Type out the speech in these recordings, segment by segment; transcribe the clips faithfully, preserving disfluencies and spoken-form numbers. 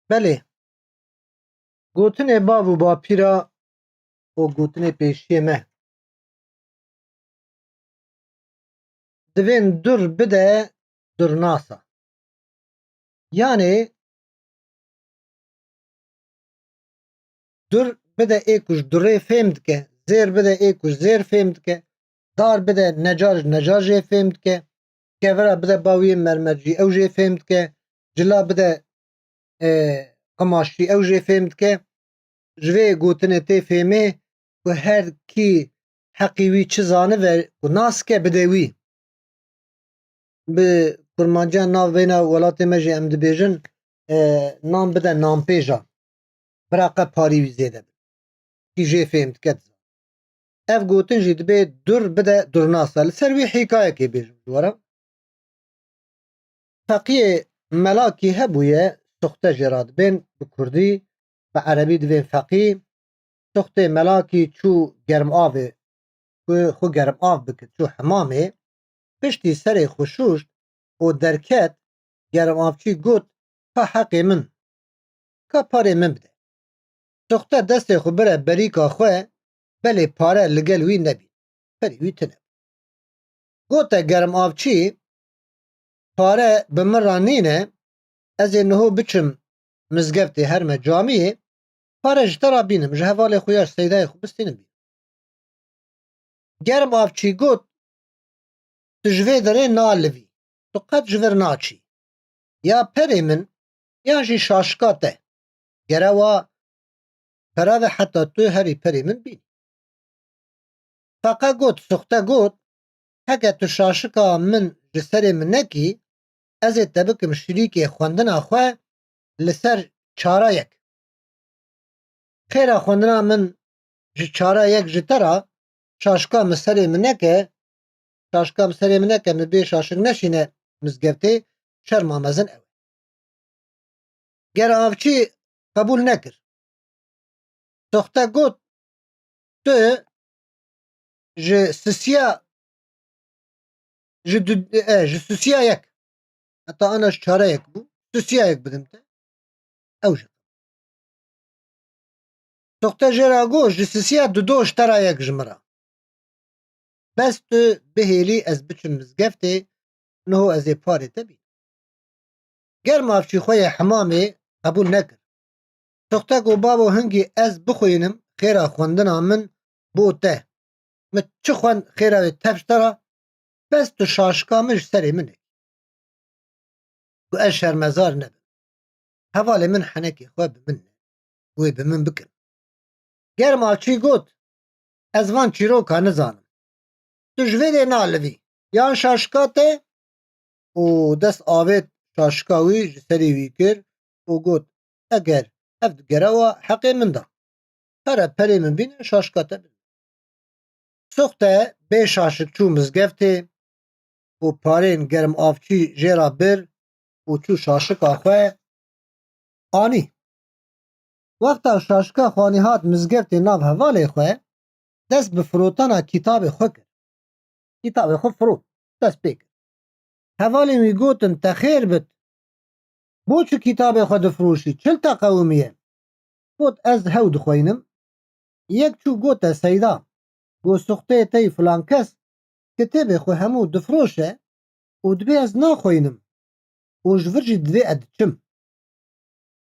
Belê, gotinê bav û bapîra û gotinê pêşiyê me, divên dur bide durnasa. Yanê dur bide ê ku ji durê fêm dike, zêr bide ê ku ji zêr fêm dike, dar bide necar ji necar jê fêm dike, kevira bide bawiyê mermercî ew jê fêm dike, cila bide, e, qimaşî ew jê fêm dike. Ji vê gotinê tê fêmê ku her kî heqî wî çi zanive ku nas ke bide wî. Bi kurmanciya navbeyna welatê me jî em dibêjin, e, nan bide nanpêja. Bira qe parî wî zêde be. Kî jê fêm dike dizane. Ev gotin jî dibê dur bide durnasa. Li ser wî hîkayekê bêjim ji we re. Feqiyê melakî hebûye, suxte jê re dibên bi kurdî, bi erebî divên feqî. Suxtê melakî çû germavê, ku xwe germav bike, çû hemamê, piştî serê xwe şûşt û derket, germavçî got, ka heqê min, ka parê min bide. Suxte destê xwe bire berîka xwe, belê pare li gel wî nebî. Perê wî tune bû. Gote germavçî, pare bi min re nîne, ez ê niho biçim mizgeftê herme camiyê, pare ji te re bînim, ji hevalê xwe ya ji seydayê xwe bistînim bînim. Germavçî got, tu ji vê derê nalivî, tu qet ji vir naçî. Ya perê min, yan jî şaşika te. Gerewa pere ve heta tu herî perê min bînî. Feqe got, suxte got, heke tu şaşika min ji serê min nekî, ez ê te bikim şirîkê xwendina xwe li ser çara yek. Xêra xwendina min ji çara yek ji te re, şaşika min serê min neke, şaşika min serê min neke, min bê şaşik neşîne mizgeftê, şerma mezin ew e. Germavçî qebûl nekir. Soxte got, tu ji sisiya, ji du, e, ji sisiya yek. Heta ana ji çare yek bû. Sisiya yek bidim te. Ew jî. Soxte jê re got, ji sisiya dudo ji te re yek ji min re. Bes tu bihêlî ez biçim mizgeftê, niho ez ê parê te bînim. Germavçî xwe yê hemamê qebûl nekir. Soxte got, babo, hingî ez bixwînim xêra xwendina min bo te. Min çi xwend xêra wê tev ji te re, bes tu şaşika min ji serê min nekî. Ku ez şermezar nebim. Hevalê min henekê xwe bi min ne. Wê bi min bikin. Germavçî got, ez van çîroka nizanim. Tu ji vê dê nalivî. Yan şaşika te û dest avêt şaşika wî ji serê wî kir û got, eger ev digere wa heqê min da. Pere perê min bîne şaşika te bide. Soxte bê şaşik çû mizgeftê û parên germavçî jê re bir û çû şaşika xwe anî. Wexta şaşika xwe anî hat mizgeftê nav hevalê xwe, dest bi firotana kitabê xwe kir. Kitabê xwe firot, dest pê kir. Hevalên wî gotin, te xêr bit. Bo çi kitabê xwe difiroşî? Çi li te qewimiye? Got, ez hew dixweynim. Yek çû gote, seyda, got, soxteyê te yî filan kes kitêbê xwe hemû difiroşe û dibê ez naxweynim û ji vir jî divê ez diçim.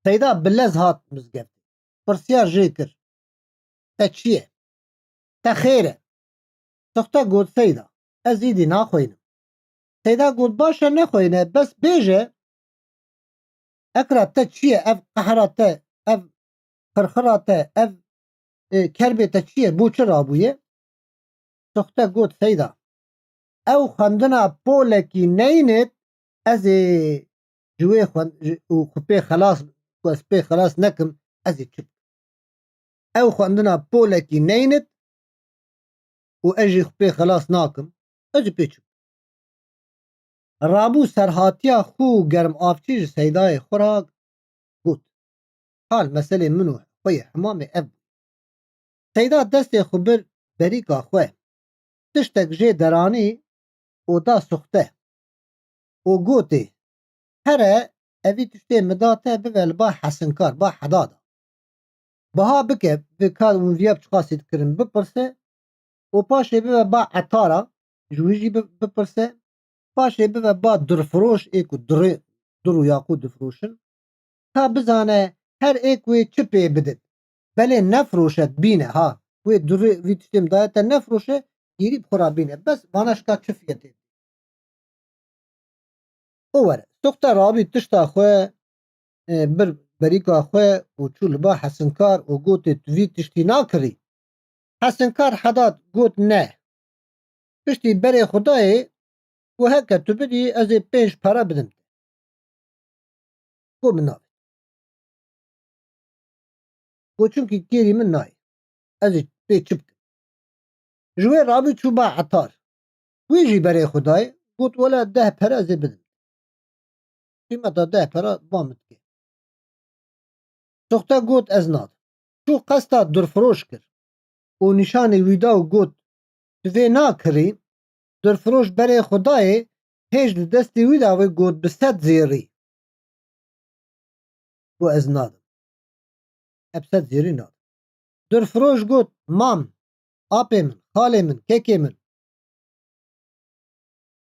Seyda bi lez hat mizgeftê. Pirsiyar jê kir, te çi ye? Te xêr e? Soxte got, seyda, ez îdî naxweynim. Seyda got, baş e, nexweyne, bes bêje, ekra te çi ye, ev qehra te, ev xirxira te, ev, e, kerbê te çi ye, bo çi rabûye? Soxte got, seyda, ew xwendina polekî neynet, ez ê ji wê xwend-, ji, û xwe pê xelas, ku ez pê xelas nekim, ez ê çi bikim? Ew xwendina polekî neynit û ez jî xwe pê xelas nakim, ez jî pê çi bikim? Rabû serhatiya xwe û germavçî ji seydayê xwe re got, hal meselê min û xwe yê hemamê ev bû. Seyda destê xwe bir berîka xwe, tiştek jê deranî û da soxte û gotê, here evî tiştê min da te bibe li ba hesinkar, ba hedada. Biha bike, bi kar hûn viya çiqasî dikirin bipirse û paşê bibe ba etara, ji wî jî bi-, bipirse, paşê bibe ba durfiroş ê ku durê, dur û yaqût difiroşin. Ka bizane her êk wê çi pê bidin. Belê nefiroşe bîne ha. Wê durê vî tiştê min daye te nefiroşe, gêrî bi xwe re bîne. Bes vana şika çi fiyetê? Û were, Soxte rabî tişta xwe, e, bir berîka xwe û çû li ba hesinkar û gotê tu vî tiştî nakirî. Hesinkar hedat got ne. Piştî berê xwe dayê û heke tu bidî ez ê pênc pere bidim te. Got min navêt. Got çunkî kêrî min nayê. Ez ê pê çi bikim? Ji wê rabî çû ba etar. Wî jî berê xwe dayê, got wele deh pere ez ê bidim. Qîmeta deh pera ba min dike. Soxte got ez nadim. Çû qesta durfiroş kir û nîşanê wî da û got tu vê nakirî. Durfiroş berê xwe dayê, hêj li destê wî da wê got bi sed zêrî. Got ez nadim. Eb sed zêrî nadim. Durfiroş got mam, apê min, xalê min, kekê min.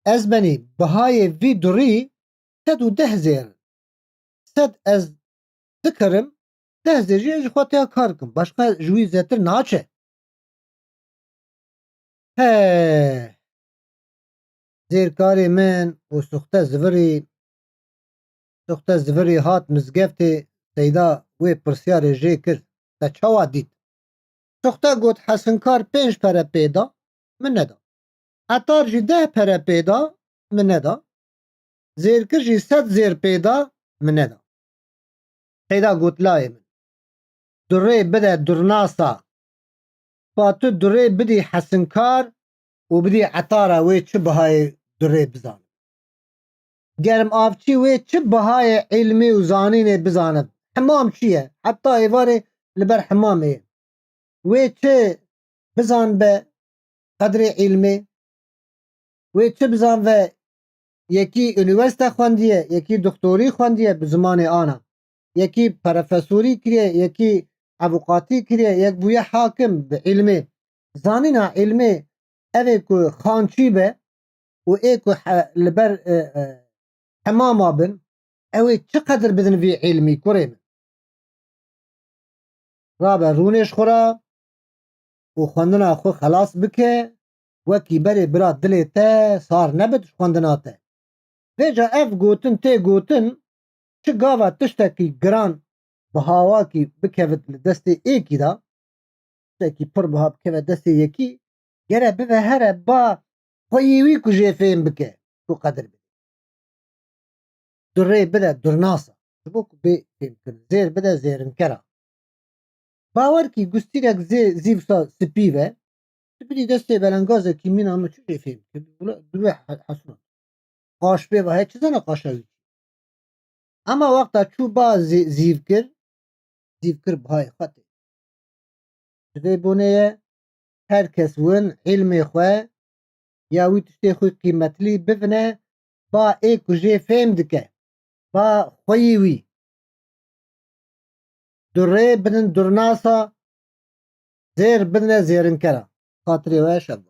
Ez benî bihayê vî durî sed û deh zêr in. Sed ez dikirim, deh zêr jî ez ji xwe têya kar kim. Başqa ji wî zêtir naçe. He. Zêrkarê min û Soxte Zivirî, Soxte Zivirî hat mizgeftê, Seyda wê pirsyarê jê kir, te çawa dît? Soxte got, hesinkar pênc pere pê da, min neda. Etar jî deh pere pê da, min neda. Zêrkir jî sed zêr pê da, min neda. Seyda got, layê min, durê bide durnasa. Ba tu durê bidî hesinkar û bidî etara wê çi bihayê durê bizanib. Gerim avçî wê çi bihayê îlmê û zanînê bizanib. Hemam çi ye? Heta êvarê li ber hemamê ye. Wê çi bizanbe qedrê îlmê? Wê çi bizanve, yekî unîversîte xwendiye, yekî doktorî xwendiye bi zimanê ana, yekî profesorî kiriye, yekî avûkatî kiriye, yek bûye hakim bi îlmê. Zanîna îlmê ev ê ku xançî be û ê ku he-, li ber, e, e, hemama bin, ew ê çi qedir bidin vî îlmî, kurê min? Rabe rûnê ji xwe re û xwendina xwe xelas bike, wekî berê bira dilê te sar nebit ji xwendina te. Vêca ev gotin tê gotin, çi gava tiştekî giran bi hawakî bikevit li destê êkî de, tiştekî pir biha bikeve destê yekî, gere bive here ba xweyî wî ku jê fêm bike, ku qedir bide. Durê bide durnasa, ji bo ku bê fêmkirin. Zêr bide zêrinkera. Bawer kî gustîrek zê-, zî wisa spî ve, tu bidî destê belengazekî mîna min çi jê fêm kir? Wila durê he-, hesûna. Qaş pê ve heye, çi zana qaşa wî çi? Ema wexta çû ba zî-, zîv kir, zîv kir bihayê xwe tê. Ji vê bonê ye, her kes win îlmê xwe ya wî tiştê xwe qîmetlî bivine, ba ê ku jê fêm dike, ba xweyî wî. Durê bidin durnasa, zêr bidine zêrinkera. Xatirê we şev bo.